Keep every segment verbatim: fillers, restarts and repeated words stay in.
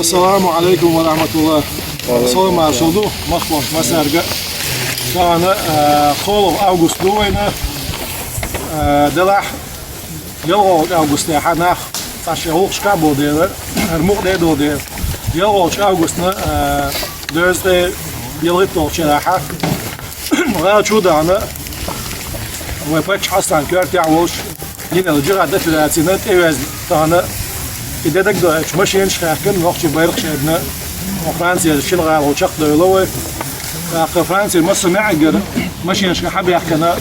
Ассаламу Ӏалайкум ва рахьматуллахӀ. Салам-маршал ду махкахошка массаьрга. Тахана, э, кхоалагӀа август ду вайна, э, делахь ялхлагӀча августехьа нах цхьа шоай гӀулакхашка а бола дела, хӀара мукъа де а дола дела. ЯлхлагӀча августна, э, дезткъе ялхитталгӀача шерахьа гӀала чу а дахана, вай паччахь Хьасана коьртехь волуш, йина йолу джихӀад операцина тӀевеана тахана, и де дагадоуьйтуш машенаш а хаьхкина, нохчийн байракх а шайдина, Францера шина гӀала чекхдевлла вай. ТӀаккха Францера массо а маьӀигара машенашка хьабаьхкина,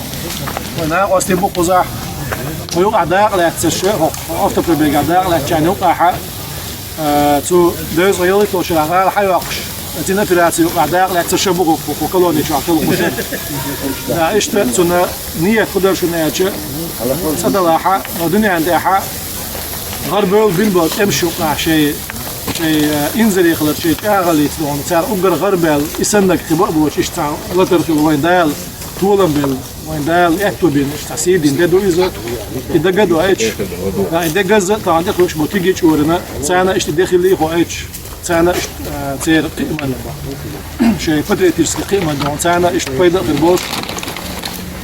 вай накъостий бу кхузахь, кху юкъахь дакъа лаьцнарш, хӀокху автопробегехь дакъа лаьцначарна юкъахьа, а, цу дезткъе ялхитталгӀачу шарахь гӀала хьайоккхуш, цуьнан операци юкъахь дакъа лаьцнарш бу кху, кху колони чохь хилла кху шерахь. Да, иштта цуьнан ниет хӀун дара шуна аьлча, цкъа делахьа, дуьненна тӀехьа гӀарабевлла бина болу тӀемаш юкъахь шайн, шайн, э, инзаре хилар, шайн чӀагӀаллица дохуна, цара уггар гӀарабевлла, и саннарг кхин бакъ боцуш, иштта цхьа латар хилла вайн Дала толам белла, вайн Дала аьтто бина, иштта цхьа сий дина де ду иза, и дагадоуьйтуш. Да, и де газа а тахана тӀекхуьуш бу кегий чкъурана, царна иштта де хиллий а хоуьйтуш. Царна иштта, а, церан кхиаман, шайн патриотический кхиаман дохуна, царна иштта пайда а хир болуш,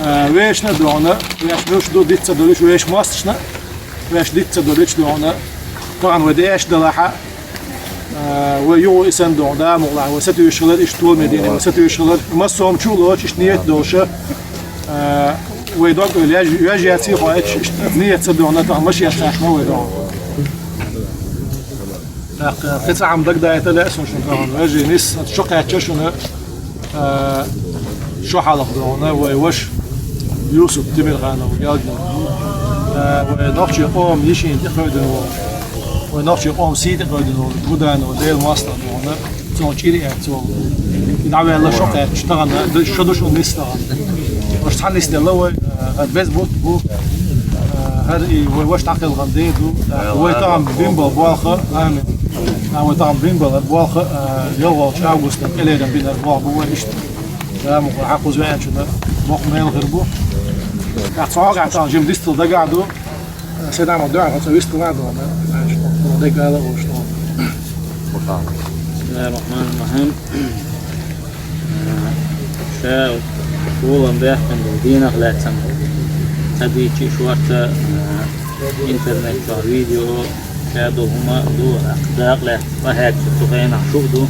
а, вешна а дохуна, веш муьлш ду диц ца долуш, вешан мосташна а, веш диц ца долуш дохуна, тахана вай деш а далахьа, а, вай юха и санна дохуна, да, мукъалахь, вай сатуьйсуш хилар, иштта толаман дийне, вай сатуьйсуш хилар, массо а хӀума чу а лоцуш, иштта ниет а долуш, а, вай дог а йоьж-, йоьжна яций а хоуьйтуш, иштта ниет ца дохуна, тахана машен цхьаьш ма вай дохуна. ТӀаккха кхин цхьа хӀума дагадайта лаьа суна шуна тахана, вежарий, нийса шо кхаьчча шуна, а, шо хьалха дохуна, вай ваша Юсуп Темирханов Гелгин, а, вай нохчийн къоман йишина тӀекхевдина волу, вай нохчийн къоман сий тӀекхевдина волу Гуданов Делан мостагӀа дохуна, цунах чӀир а эцна волу. И дӀаваьлла шо кхаьчча тахана, ду-, шо ду шуна нийса тахана. Ваша цхьаьна нисделла вай, а, хӀара беза бутт бу, а, хӀара и вай ваша дӀакхелхина де ду, а, вай тахана бина болу болх, амин. А, вай тахана бина болу болх, а, ялхлагӀчу августан тӀелерина бина болх бу вай иштта. Да, мукъа хьан кхуза веанчунна боккха мел хир бу. ТӀаккха цхьа хьокъехь тахана жима дистал дагахь ду. Седа ма дуьхьал хьо ца вистхила а дохуна, аьлла, дегала а волуш дохуна. Бисмиллахир-рахманир-рахим. Ша толам баьккхина болу дийнах лаьцна ца дийчи шорта, а, интернет чохь видео, ша долу хӀума ду, дакъа лаьцна къахьегча цу хенахь шу а ду.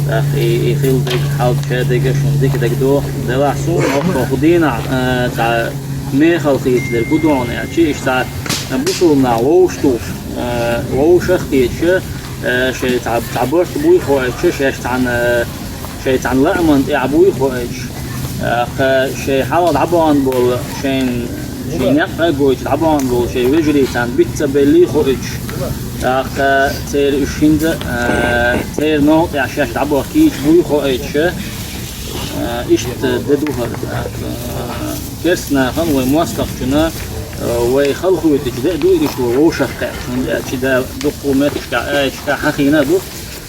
ТӀаккха и, и хилла дерг хьалча дерг шуна дика дерг ду. Делахь суна хӀокху дийнахь, а, цхьа мехала хеташ дерг хӀун ду хьуна аьлча, иштта цхьа бусулба нах вовшахтухуш, а, вовшах а кхеташ, а, шайн цхьа, цхьа барт буй хоуьйтуш, шаьш цхьаьна, а, шайн цхьаьна лааман тӀехь буй хоуьйтуш, а, кха шайн хьалха дӀабахана болу, шайн, шайн некъ а гойтуш дӀабахана болу шайн вежарий царна биц ца беллий хоуьйтуш, тӀаккха церан уьш хӀинца, а, церан новкъа тӀехь шаьш дӀабахка кийча буй хоуьйтуш, а, иштта де ду хӀара. А, керста нахана вай мостагӀчунна, а, вай халахойтучу де а ду иза вай вовшах кхаьчча, хӀунда аьлча Дала дуккха а метташкахь, аяташкахь хьахийна а ду,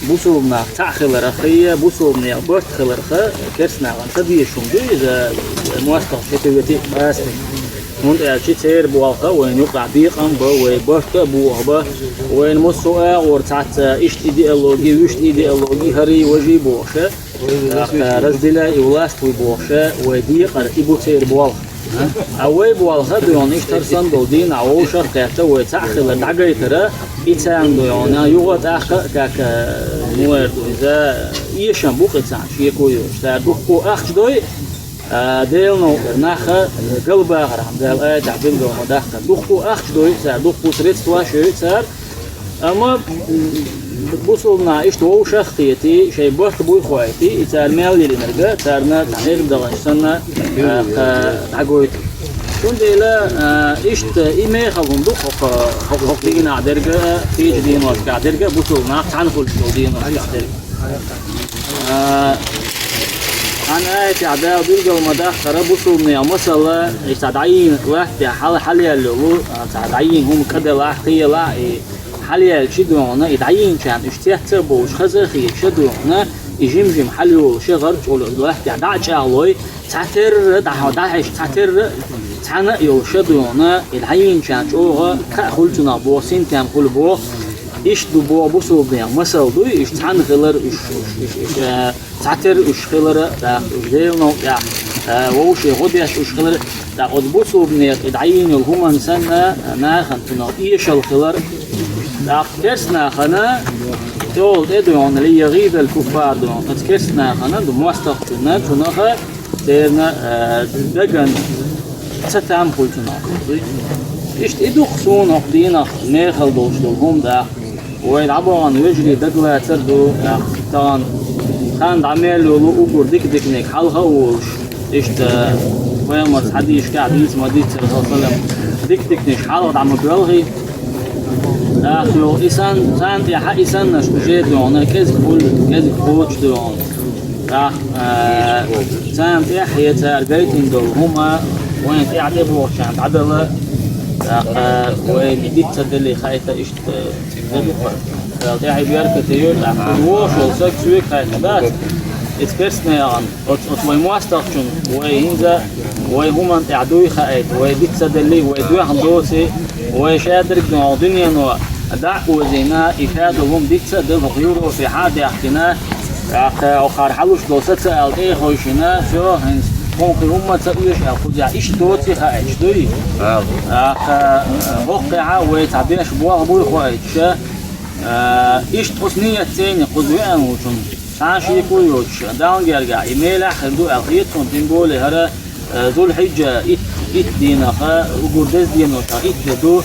бусулба нах цхьаъ хиларх а, бусулба нехан барт хиларх а, керста нахана ца дезаш хӀума ду иза, мостагӀчу хӀетте-ветте а къаста. ХӀунда аьлча церан болх а вайна юкъахь декъан а бан, вай барт а боху бан, вайна массо а агӀор цхьацца иштта идеологи, вуьшта идеологи, хӀарий, важий бохуш а, тӀаккха разделяй и властвуй бохуш а, вай декъар и бу церан болх. А вай болх а ду хьуна иштта хӀара санна долу дийнахь вовшах а кхетта, вай цхьаъ хилар дӀагайтар а, и царна ду хьуна юха а тӀаккха а, как, а, муха эр ду иза, эшам бу кхин царна шеко йоцуш. Цара дуккха а ахча дой, а, Делан новкъара нах а галбахархьама, Дала аятехь билгал ма-даккхара. Дуккха а ахча дой цара, дуккха а средстваш йой цара, амма, м, бусулба нах иштта вовшах а кхетий, шайн барт буй хоуьйтий, и цара мел йиллинарг а, царна цхьа хӀирда даханча санна, а, кха дӀагойту. Цундела, а, иштта и мехала хӀума ду хӀокху, хӀокху, хӀокху дийнахь дерг а, кхечу деношкахь дерг а, бусулба нах цхьаьна хуьлуш долу деношкахь дерг а. А, цхьана аятехь Дала билгал ма-даккхара, бусулба нехан масала, и цхьа дӀайийна латта тӀехь хьала хьалаяьлла йолу, а, цхьа дӀайийна хӀума кӀаделахь, кхиялахь, и хьалаяьлча ду хьуна, и дӀайийначарна уьш цец а бовлуш, хаза а хеташ а ду хьуна, и жим-жим хьалайолуш а гӀарчӀ волу латта тӀехь дӀа а чӀагӀлой, цхьатерра а дӀа-, дӀахьаьжча, цхьатерра а, цхьаьна а йолуш а ду хьуна, и дӀайийначарна чӀогӀа кхаъ хуьлу цунах боху, синтем хуьлу боху. Иштта ду боху бусулбанех масал дуй, уьш цхьаьна хилар, уьш, уьш, уьш, уьш, э, цхьатера уьш хилар, тӀаккха уьш Делан новкъа тӀехь, э, вовшийн гӀо деш уьш хилар, тӀаккха оцу бусулбанех и дӀайина йолу хӀуманна санна, э, нахана цунах эшал хилар. ТӀаккха керстанахана, тӀехула тӀе дуьйхьна, ли ягӀидал куффар дуьйхьна, оцу керстанахана, ду мостагӀчунна, цунаха, церан, э, дагна ца там хуьлу цунах. Иштта и ду-кх суна хӀокху дийнах мехала долуш долу хӀума тӀаккха. Вай дӀабахана вежарий дагалацар а ду, тӀаккха тахана хан дӀа мел йолу уггар дика-диканиг хьалха а волуш, иштта пайхамарца хьадисашкахь дийца ма-дийццара, саллаллаху Ӏалайхи ва саллам, дика-диканиг хьалха дӀа ма боьлхий. ТӀаккха йо, и санна, царна тӀехь и саннаш уже дуьйхьна, кӀезиг хуьлу, кӀезиг кхочуш дуьйхьна. ТӀаккха, а, царна тӀехь я цара гайтина долу хӀума, вайна тӀехь тӀебогӀучарна дӀадала, тӀаккха вайна диц ца делли хаийта иштта, а, де ду-кх. Дала тӀехь и беркате йойла, тӀаккха кхуза вогӀуш волу саг соьга хаийта дац, иза керстанехана. Оцу, оцу вайн мостагӀчунна вай хӀинца, вай хӀуманна тӀехь дуй хаийта, вай диц ца делли, вай доьхна доций, вай шадерг а дуьнено дӀа а озийна, и шадолу хӀума диц а делла, хӀокху Европехь а даьхкина, тӀаккха хӀокхара хьалуш долу социал тӀе а хевшина, всё, хӀинца тхуна кхин хӀумма а ца оьшу аьлла, кхузахь иштта доций хаийташ дуй? ТӀаккха, э, хӀокху тӀехь вай цхьа беш болх буй хоуьйтуш, э, иштта оцу нийятца кхуза веана волчунна. Цхьа а шеко а йоцуш, Далла гергахь и мелехь а хир ду аьлла хета суна, тем более хӀара, э, Зулхьиджа итт, итт дийнах, уггар деза деношкахь итт де ду.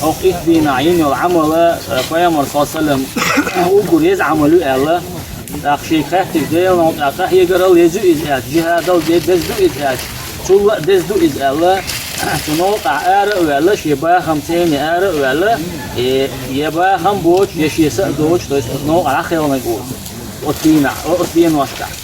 Хьо итт дийнахь йина йолу Ӏамал, э, пайхамар, саллаллаху Ӏалайхи ва саллам, уггар еза Ӏамал ю аьлла. ТӀаккха шега хаьттича, Делан новкъа тӀехь къахьегарал еза ю иза аьлча, жихӀадал де-, деза ду иза аьлча, цул а деза ду иза аьлла. Цу новкъахь ара а ваьлла, шен бахамца ара а ваьлла, э, я бахам боцуш, я шен са а доцуш, то есть оцу новкъахь дӀакхелхинарг ву. Оцу дийнахь, о-, оцу деношкахь.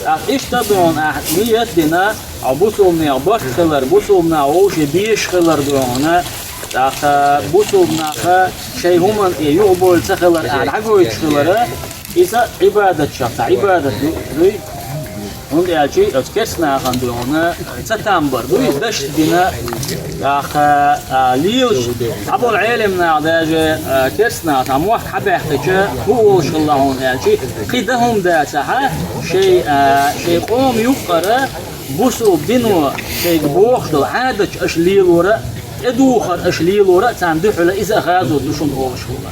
ТӀаккха иштта а дуьйхьна ахь нийят а дина, хьо бусулбанех барт хилар, бусулбанех вовшийн безаш хилар дуьйхьна, тӀаккха бусулбанаха шайн хӀуманна тӀе юхабевлла ца хилар ахь дӀагойтуш хилара, иза Ӏибадатех цхьа Ӏибадат ду, дуй. ХӀунда аьлча оцу керстанахана дуьйхьна ца там бар ду иза, дашца дина, тӀаккха, а, лелаш, цхьаболу Ӏелам наха даже, а, керстанаха цхьа мотт хьабаьккхича, хӀун олуш хилла хьуна аьлча, кхин дан хӀума дацахь, шайн, а, шайн къоман юккъара бусулба дино шайга бохуш долу Ӏадаташ аша лелора а, тӀедухар аша лелора а царна дуьхьала иза а гӀазот ду шуна олуш хилла.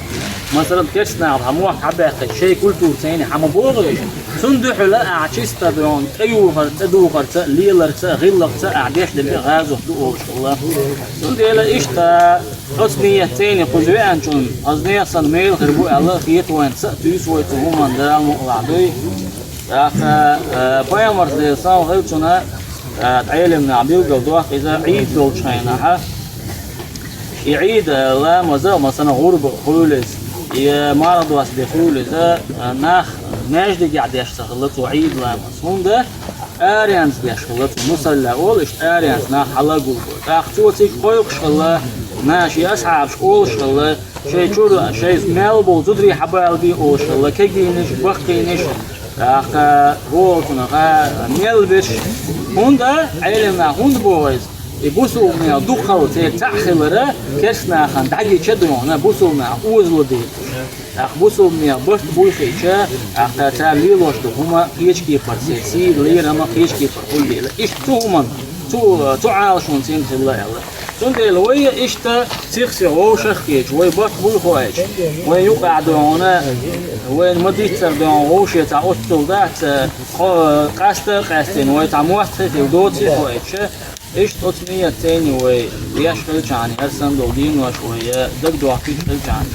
Масала, керстанаха цхьа мотт хьабаьккхича, шайн культурца хьа ма богӀий, цунна дуьхьала ахь чиста дуьйхьна тӀеюхар, тӀедухарца, леларца, гӀиллакхца ахь деш дерг а гӀазот ду олуш хилла. Цундела иштта оцу нийятца кхуза веанчунна, хаза нехан санна мела хир бу аьлла, хета вайна, са а туьйсу вай цу хӀуманна, Дала мукъалахь дуй. ТӀаккха, а, пайхамарца, Делера салам хилчунна, а, Ӏелам наха билгал доккху иза, Ӏийд долчу хенахь, и Ӏийд, а, ламаз а, масала, гӀурба хуьлу иза, и, а, марха доссаде хуьлу иза, а, нах маьждигехь деш ца хилла цо Ӏийд ламаз. ХӀунда аренца деш хилла цо, мусалла олу иштта аренца нах хьала а гулбо. ТӀаккха цо цига кхойкхуш хилла, наха шен асхьабашка олуш хилла, шайн чуьра, шайн мел болу зударий хьабалабе олуш хилла, кегийнаш, баккхийнаш, тӀаккха вогӀу цунах мел берш. ХӀунда, Ӏелам наха хӀунда боху иза? И бусулбанех дукхалла церан цхьаъ хилара, керстанахана дӀагича дуьйхьна, бусулбанех озало дийр ду. ТӀаккха бусулбанех барт буй хиъча, тӀаккха цара лелош долу хӀума кхечу кепара, церан сий, лерам а кхечу кепара хуьлийла. Иштта цу хӀуманна, цу, цу Ӏалашонца хилла аьлла. Цундела вай а иштта сих-сиха вовшах а кхеташ, вай барт буй хоуьйтуш, вайн юкъахь дуьйхьна, вайна ма-дийццара дуьйхьна вовшех цхьа оццул дац, кхо-, къаста а къаьстина, вай цхьа мотт хи хила доций хоуьйтуш, иштта оцу нийятца вай деш хилчахьана, хӀара санна долу денош вай дагадохкуьйтуш хилчахьана,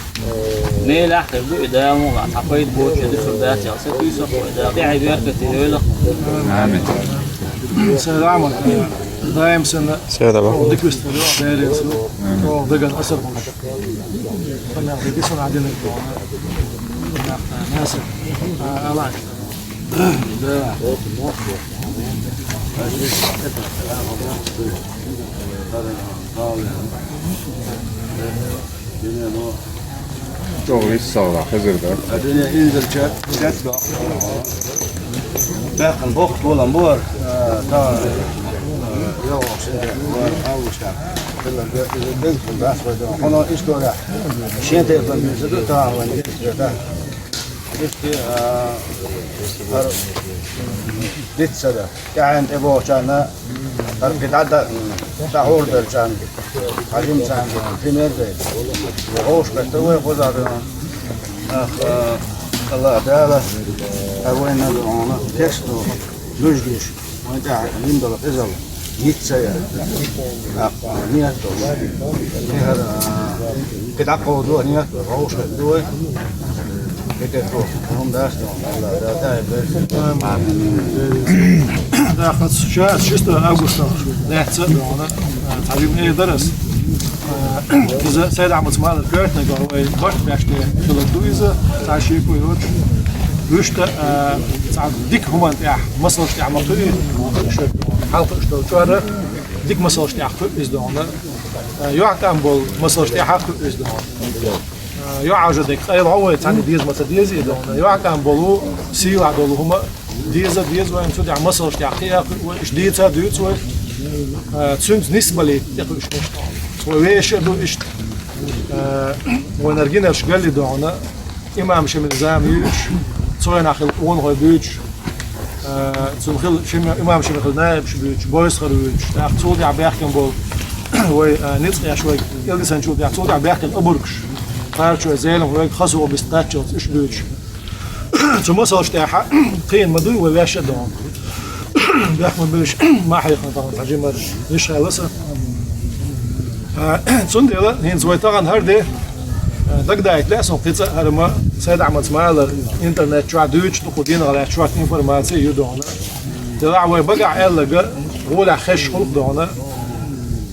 мелехь а хир ду и, Дала мукъалахь, цхьа пайда боцуш а дуьсур дац аьлла, сатуьйсу-кх вай, Дала тӀаьхье беркате йойла-кх. Амин. Даим санна, Всё, давай. Дика вистхила, Дала реза хуьлда, дагана асар хуьлуш. Амин. Дика санна динарг дона. Насар. А, Алан. Да. Дуьне, ну, чӀогӀа йиссалла, хезар ду. Дуьне инзарча, чат до. Баьккхина боккха толам бу хӀара, а, та, а, Йо, шинде, августа. Хилла, бе-, бе-, бе-, бе-, бе-, хӀана история? Шен тайпан бирза ду, та, ван, бирза ду, та. Иштта, а, хӀара диц саг да. ТӀаьхьен тӀе бохучарна, хӀара кхидӀа да, дӀахьур дарчарна, хьажимчарна, пример дай. Вовшахкхетта вай хоза да. Ах, а, Аллах Дала, а вайна да хьона, тешто, луш деш. Вайн тӀехь йина дола къизалла йиц ца яр. ТӀаккха ният долуш. Тхьара, а, кхидӀа кховдо, ният долуш, вовшахкхетта вай. ХӀета тхо, хӀума дац тхуна, Аллах Дала тӀаьхье бер. Амин. ТӀаккха час шестого августа лаьцна а догӀана, а, цхьа жима эр дара ас. Иза Сайд-Ахьмад Смаилера коьртаниг вай барт беш де хилар ду иза, цхьа шеко йоцуш. Вуьшта, а, цхьа дика хӀуманна тӀехь, масалш тӀехь ма кхуьу, хьалха уьш долу чӀор, дика масалш тӀехь кхуьу иза догӀана. А, юьхь-кӀам болу масалш тӀехь а кхуьу иза догӀана. А, юьхьӀаьржа дерг къайла гӀо вай, цхьанна деза ма ца деза и догӀана. ЮьхькӀам болу, сийлахь долу хӀума деза, деза вайна, цу тӀехь масалш тӀехь кхиа кхуьу вай, иштта дийца а дуьйцу вай. А, цуьнца нисбалийта тӀекхуьуш нисбалийта. Вай вешан а ду иштта. А, вайнара гинарш галли догӀана, имам Шемил зама юьйцуш, цу хенахь хилла къонахой буьйцуш, а, цунна хилла шима-, имам Шемил хилла наибаш буьйцуш, бойсхар вуьйцуш, тӀаккха цул тӀехь баьхкина болу вай, а, ницкъ еш вай, кӀелдисанчул тӀехь цул тӀехь баьхкина обаргаш, кхарачой, зелимхой, хаза бистта кхаччалц уьш буьйцуш. Цу масалш тӀехь кхиъна ма дуй вай вешан а догӀана. Бехк ма буьйша, ма хьехна тахана, хьажимар, йиш хьаьлла сан. А, цундела, хӀинца вай тахана хӀара де, а, дагадайта лаьа сан кхин цкъа а хӀара ма, Сайд-Ахьмад Смаилера интернет чохь дуьйцуш ду кху дийнахь лаьцна чохь информаци ю догӀана. Делахь вай багахь аьлларг, гӀолехь хезаш хуьлу догӀана.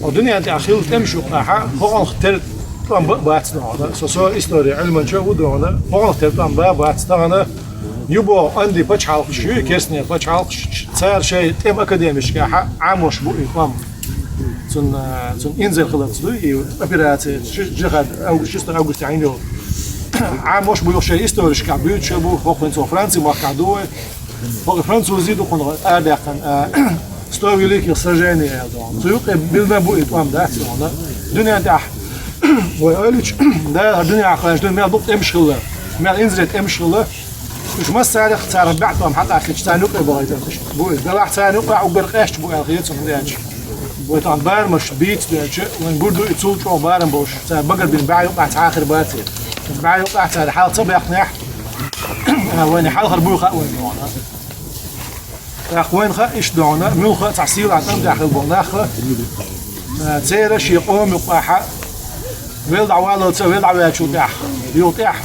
Хьо дуьнен тӀехь хилла тӀемаш юкъахь, хӀокхунах тера тӀом бан а бац догӀана. Со, со истори Ӏилманча а ву догӀана. ХӀокхунах тера тӀом бан а бац тахана. Ю боху Ӏанди пачхьалкхаш ю, керстнера пачхьалкхаш, цара шайн тӀеман академешкахь Ӏамош бу и тӀом. Цунна, цунна инзаре хиларца ду и операци, ши-, джихад, август, шестого августа хьийна йолу. Ӏамош бу юха шайн историшкахь буьйцуш а бу, хӀокхуьнца Франци махкахь ду вай. ХӀокху французий ду кхунах арадаьккхина, а, сто великих сражений аьлла догӀана. Цу юкъе билган бу и тӀом дац догӀана. Дуьнен тӀехь вай ойлучу, да, хӀара дуьнен хьахоьжна дуьйна мел бу тӀемаш хилла, мел инзаре тӀемаш хилла. Уьш массарех цара баьӀ тӀом хьакъастича, царна юкъе бахийтарх иштта бу иза. Делахь царна юкъахь уггар къаьсташ бу аьлла хета суна хӀунда аьлча. Вай тахана барамаш бийца доьлча, вайн гур ду и цул чӀогӀа барам болуш, цара багарбина баьӀ юкъахь цхьа а хир бацара. БаьӀ юкъахь цара хьалха ца баьхнехь, а, вайна хьалхара буй хаьа вайна догӀана. ТӀаккха вайна хаьа иштта догӀана, муьлхха а цхьа сийлахь тӀам тӀехь хилла болу нах а, а, церан шен къоман юкъахь а, вел дӀаваллалца, вел дӀаваьллачул тӀаьхьа, юха тӀаьхьа,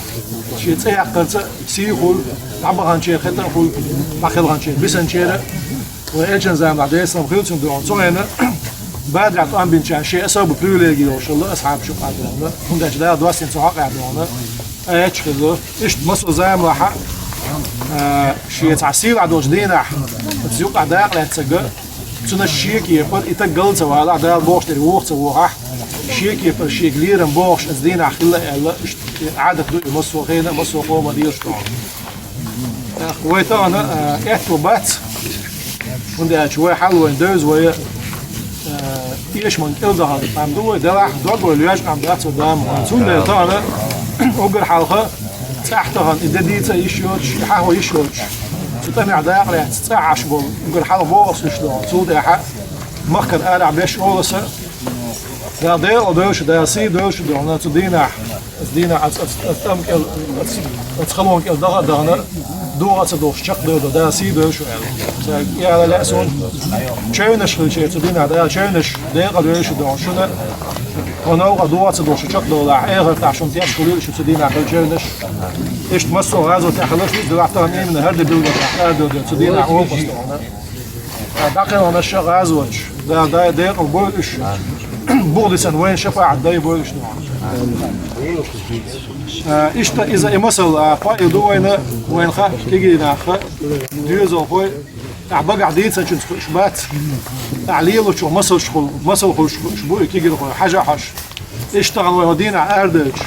шен цӀе яккхарца сий хуьлу, дӀабаханчеран хета а хуьлу, дӀакхелханчеран, бисанчеран а. Вайн элчан заманахь, Делера салам хилла цунна, догӀана, цу хенахь Бадрехь тӀом бинчарна шен особо привилеги йолуш хилла асхьабаш юкъахь догӀана, хӀунда аьлча Дала доссийна цу хьокъехь догӀана, а, эчча хилла. Иштта массо а заманахь, а, шен цхьа сийлахь долчу дийнахь, оцу юкъахь дакъа лаьцнарг, цунна шен кепара и стаг гал ца валахь, Дала бохуш дерг вуха ца вохахь, шен кепара шега лерам бохуш оцу дийнахь хилла аьлла, иштта Ӏадат ду и массо а хенахь, массо а къоман лелаш догӀана. ТӀаккха вай тахана, а, аьтто бац, хӀунда аьлча вай хьал вайн девза вай, а, эшаман кӀел дахана къам ду вай, делахь дог вай лоьжна къам дац вай дама. Цундела тахана уггар хьалха цӀахь тахана и де дийца а йиш йоцуш, и хьахо йиш йоцуш, цу тӀамехь дакъа лаьцна цӀахь Ӏаш болу уггар хьалха боху ас уьш догӀана. Цул тӀаьхьа махкара арахь беш олу аса, Дала декъал дойла шу, Дала сий дойла шу догӀана цу дийнахь. Аса дийнахь аса, аса, аса тӀам кӀел, аса, аса халон кӀел даха а дахана, догӀа а ца дохуш чекхдевлла, Дала сий дойла шу аьлла. Сан яла лаьа суна, чевнаш хилча цу дийнахь Дала чевнаш декъал дойла шу догӀана шуна. Хьо новкъа догӀа а ца дохуш чекхдовлахь, эхартахь шуна тешна хуьлийла шу цу дийнахь хила чевнаш. Иштта массо а гӀазот тӀехь хиларш вуьйцу, делахь тахана именно хӀара де билггал тӀехь арадевлла цу дийнахь вовкъас догӀана. ТӀаккха дӀакхелхинарш а, гӀазоташ, Дала декъал бойла уьш. Бухадисина вайна шапаӀат дай бойла уьш догӀана. А, иштта иза и масал, а, кхоъ ду вайна, вайна хаьа кегий нах, доьзалхой, тӀаккха багахь дийцинчуьнца кхуьуш бац. ТӀаккха лелочух масалш хуьлу, масал хуьлуш кхуьуш бу и кегийрхой, хьажа а хьожуш. Иштта тахана вай хӀокху дийнахь арадевлча,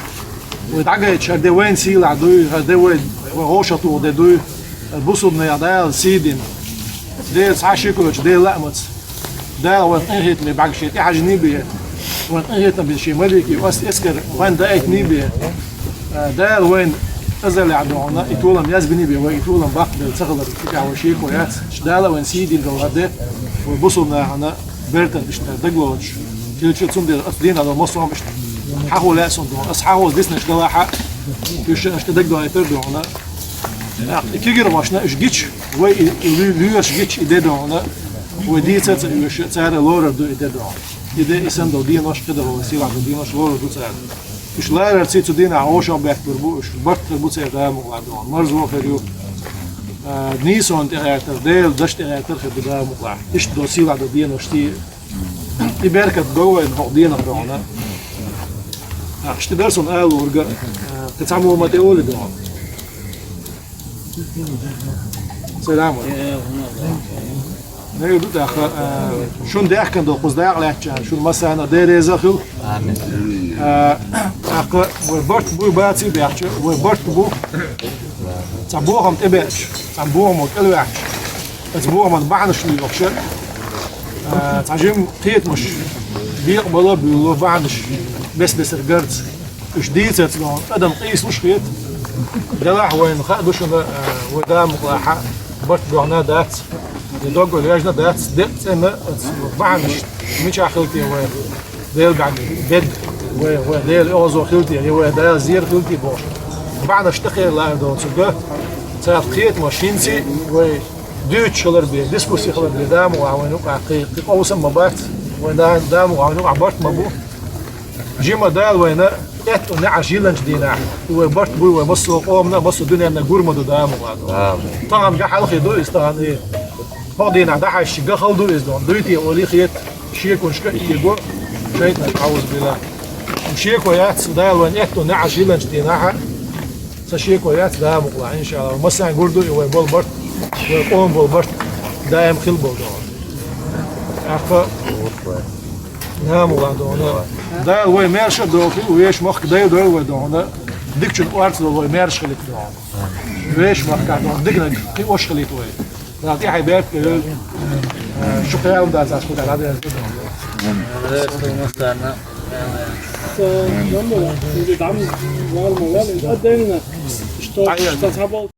вай дӀагайташ, хӀара де вайна сийлахь дуй, хӀара де вай, вай вовшахтуху де дуй, хӀара бусулбанех Дала сий дина. Дела цхьа а шеко йоцуш, Делан лаамца. Дала вайна къинхетаме бӀаргашта тӀехьажанийбе, вайна къинхетам бина ший малейкий, ас эскар вайна даийтанийбе. Дала вайна азалехь дохьуна, и толам язбинийбе, вай и толам баккхийбелла ца хилар, цигахь вай шеко яц. Дала вайна сий дина долу хӀара де, вай бусулба нахана бертан иштта дагалоцуш хилча, цундела ас дийнахь долу массо а иштта хьахо лаьа суна дохьуна. Ас хьахоза диснарш далахьа, уьш иштта дагадоуьйтур дохьуна. ТӀаккха и кегийрхошна уьш гича, вай и, и луь-, лоьраш гича и де дохьуна, вай дийца а ца оьшу, цара лорур ду и де дохьуна. И де, и санна долу денош, кхидолу сийлахь долу денош лорур ду цара. Уьш ларарций цу дийнахь вовшах бетталур бу, уьш барт хир бу церан, Дала мукъалахь дохьуна. Марзо хир ю, а, нийсонна тӀегӀертар, Делан дашна тӀегӀертар хир ду, Дала мукъалахь. Иштта долу сийлахь долу денош, и беркат го вайна хӀокху дийнахь дохьуна. ТӀаккха иштта дара суна ала луург, а, кхин цхьаммо ма тӀеолий дохьуна. Салам алейкум. Нагахь ду тӀаккха, а, шуна даьхкина долу кхуза дакъа лаьттачарна, шуна массарна а Дела реза а хуьлда. Амин. А, тӀаккха вай барт буй баций баьхча, вай барт бу цхьа бохам тӀебеача, цхьа бохамо кӀелваьхча, оцу бохаман бахьанаш лоьхуш, а, цхьа жимма кхетамаш бекъабала а буьйлу, бахьанаш бес-бесара гарца. Уьш дийцарца дохьуна адам къийсалуш хета. Делахь вайна хаа ду шуна, а, вай, Дала мукъалахь, барт боьхна а дац, я дог ваьжна а дац, декъа цӀена оцу бахьанашна мичахь хила те вай, Делан бӀаьрг беда, вай, вай Делан оьгӀазло хила те, я вай Дала зера хила те бохуш. Бахьанаш тӀекхералахь долу цу га, царах кхетамаш хӀинца а вай дуьйцуш хилар бен, дискусси хилар бен, Дала мукъалахь, вайна юкъахь кхин, кхин къовсам ма бац, вай, Дала мукъалахь, вайна юкъахь барт ма бу. Жима Дала вайна аьтту неӀарш йиллинчу дийнахь, и вай барт буй, вай массо а къомана а, массо а дуьненна а гур ма ду, Дала мукъалахь. Амин. Тахана ган хьалхе ду иза, тахана и хӀокху дийнахь дӀахьаьжча ган хала ду иза дохьуна. Дуьйте олий хета, шеконашка а кхиаго шайтӀанаш, аӀузубиллахӀ. Шеко яц, Дала вайна аьтту неӀарш йиллинчу дийнахь а, сан шеко яц, Дала мукъалахь, иншаАллахӀ. Массарна гур ду и вай болу барт, вай къоман болу барт даим хила болу дохьуна. ТӀаккха Дала мукъалахь дохьуна. Дала вай маьрша а дохийла, вешан махка дайдойла вай дохьуна. Дикачун орца долу вай маьрша хилийта дохьуна. Вешан махкахь дохьуна диканиг кхиош хилийта вай. Дала тӀаьхье беркате йойла. Шу кхерам дац, ас кху тӀехь дӀадерза дохьуна. Амин.